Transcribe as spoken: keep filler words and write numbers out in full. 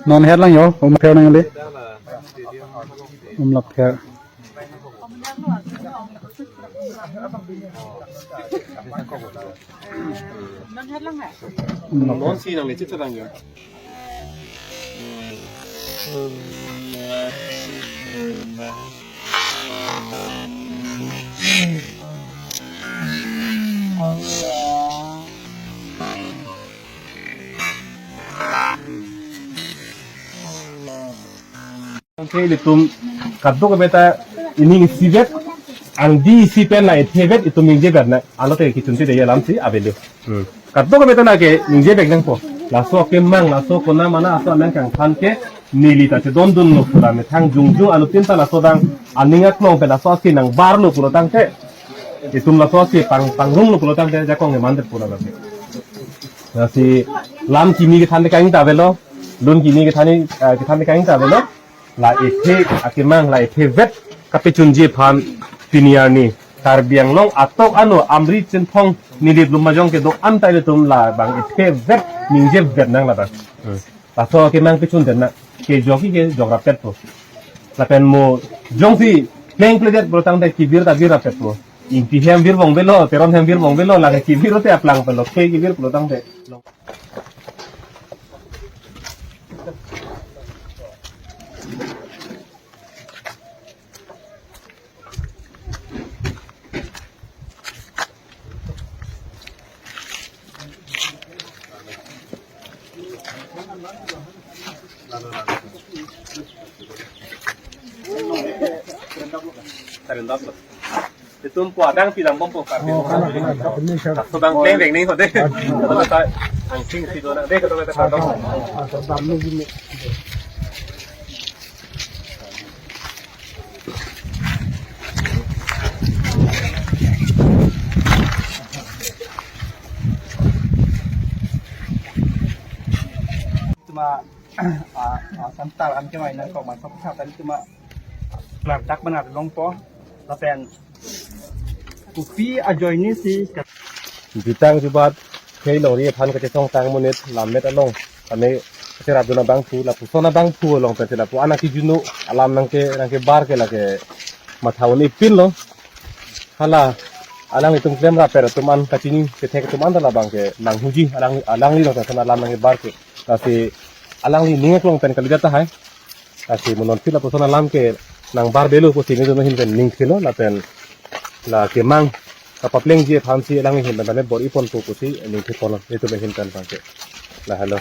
Non her lang yo, um pher nangli. Um la pher. Um la pher. Non si nangli chit lang yo. Ke ilitum kadokave ta ining isivet, angdi isi pen la ethevet itum ningjevet nang, alote kechunchide alam si avelo. Hmm. Kadokave ta lake ningjevet nangpo. Laso akemang, laso konat mana aso anang kangthan ke neli ta chedondunlo pu la methang jongjong anuttin ta laso dang aning aklong pen laso asi nangbarlo pulo tangte, itum laso asi pang, pangrumlo pulo tangte jakong ke mandet pu la lake. Lasi lam kimi kethan ke kangta avelo, lun kimi kethan, eh, kethan ke kangta avelo. La ethe akemang, la ethevet kapechunji aphan pini arni Karbi Anglong atok ano Amri Chinthong Nilip Lumajong kedo-an ta ilitum labang ethevet ningjevet nang labang. Hmm. Laso akemang pechundet nang, kejok ke kejok rapet po. Lapen mo jongsi pleng pledet pulo tangte kevir ta vir rapet po. Ingti hem vir bong avelo, Teron hem vir bong avelo, lake kevir te aplang pelo, ke kevir pulo tangte. Itum po adang pilang bompo karbi. Oh, kan, kan, kan, kan. Laso dang pleng vek ni hode. Kata kata angching si do na. De kata kata kata. Tuma, ah, ah, santar an kemai nangkok ma sok sa tadi tuma klardak benar longpo. Lapen kopi ajoine si. Jutang jubat khei longri aphan kachesong tang monit lammet along. Kami kacherap dun abangphu, lapuson abangphu along pen lapu anak kijunu alam nangke, nangkebar ke lake matha un-epinlo. Hala alanglitum klemrap per atum an kachini kethek atum an ta labang ke nanghuji alang, alangli along ta alam nangkebar ke. Lasi alangli ning aklong pen kalidet tahai. Lasi mo non phila puson alam ke nangbar avelo pusi nelitum ahin pen ningthelo lapen la kemang kapaplengji aphansi alangli ahin pen tame bor-iponpo pusi ningtheponlo nelitum ahin pen abang ke. Lahelo.